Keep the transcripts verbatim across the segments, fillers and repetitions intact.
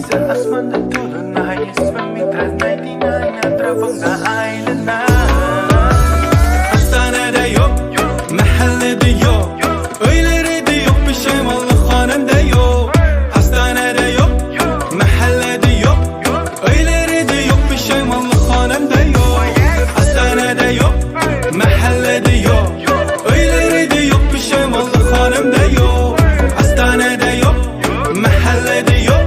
سەن ئاسماندا تولۇن ئاي، ئىسمىم مىتراز ناينتى ناين، ئەتراپىڭدا ئايلىنار. ئاستانەدە يوق، مەھەللىدە يوق، ئۆيلىرىدە يوق، پۇشايمانلىق خانىمدا يوق. ئاستانەدە يوق، مەھەللىدە يوق، ئۆيلىرىدە يوق، پۇشايمانلىق خانىمدا يوق. ئاستانەدە يوق، مەھەللىدە يوق، ئۆيلىرىدە يوق، پۇشايمانلىق خانىمدا يوق. ئاستانەدە يوق، مەھەللىدە يوق،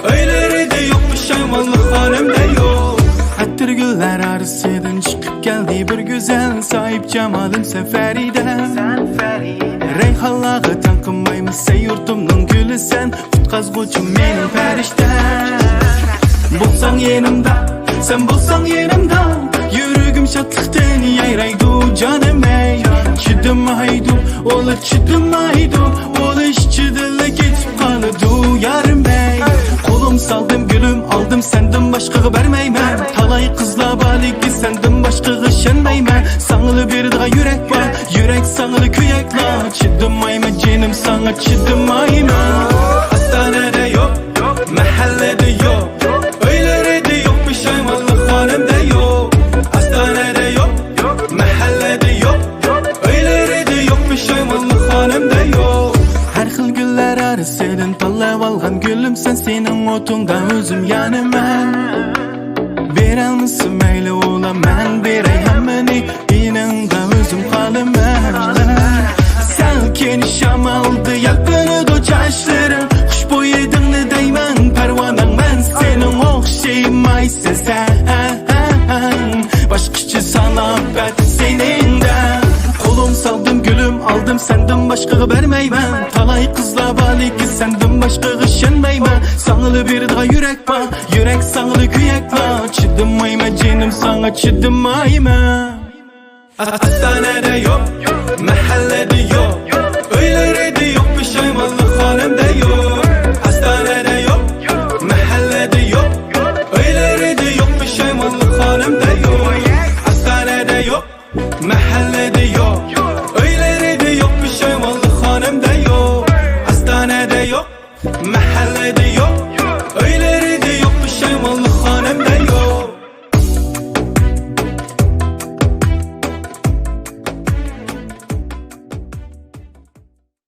ئۆيلىرىدە يوق، پۇشايمانلىق خانىمدا يوق. ئەتىرگۈللەر ئارىسىدىن چىقىپ كەلدى بىر گۈزەل، ساھىبجامالىم سەن فەرىدە. رەيھانلارغا تەڭ قىلمايمىز، سەن يۇرتۇمنىڭ گۈلى سەن، قۇتقازغۇچىم مېنىڭ پەرىشتەم. بولساڭ يېنىمدا، سەن بولساڭ يېنىمدا، يۈرىكىم شادلىقتىن يايرايدۇ جانىم ئەي. چىدىمايدۇ، ئۇلار چىدىمايدۇ، ئۇلار ئىچىدىلا كېتىپ قالىدۇ يارىم ئەي. قولۇم سالدىم گۈلۈم، ئالدىم سەندىن باشقىغا بەرمەيمەن. تالاي قىزلار بار لېكىن سەندىن باشقىغا ئىشەنمەيمەن. ساڭىلا بېرىدىغان يۈرەك بار، يۈرەك ساڭىلا كۆيەكلا. چىدىمايمەن جېنىم ساڭا چىدىمايمەن. ئاستانەدە يوق، مەھەللىدە يوق، ئۆيلىرىدە يوق، پۇشايمانلىق خانىمدا يوق. ئاستانەدە يوق، مەھەللىدە يوق، ئۆيلىرىدە يوق، پۇشايمانلىق خانىمدا يوق. ھەر خىل گۈللەر ئارىسىدىن تاللاۋالغان گۈلۈم سەن، سېنىڭ ئوتۇڭدا ئۆزۈم يانىمەن. بېرەلمىسە مەيلى ئۇلار، مەن بېرەي ھەممىنى، يېنىڭدا ئۆزۈم قالىمەن. سەلكىن شامالدا يەلپۈنىدۇ چاچلىرىڭ، خۇشبۇي ھىدىڭنى دەيمەن، پەرۋانەڭ مەن سېنىڭ ئوخشىمايسەن سەن. باشقىچە ساناپ ئەتە سېنىڭدە. قولۇم سالدىم گۈلۈم، ئالدىم سەندىن باشقىغا بەرمەيمەن. تالاي قىزلار بار لېكىن سەندىن باشقىغا ئىشەنمەيمەن. ساڭىلا بېرىدىغان يۈرەك بار، يۈرەك ساڭىلا كۆيەكلا. چىدىمايمەن جېنىم ساڭا چىدىمايمەن. ئاستانەدە يوق، مەھەللىدە يوق، ئۆيلىرىدە يوق، پۇشايمانلىق خانىمدا يوق. ئاستانەدە يوق، مەھەللىدە يوق، ئۆيلىرىدە يوق، پۇشايمانلىق خانىمدا يوق. ئاستانەدە يوق، مەھەللىدە يوق، ئۆيلىرىدە يوق، پۇشايمانلىق خانىمدا يوق. ئاستانەدە يوق، مەھەللىدە يوق، ئۆيلىرىدە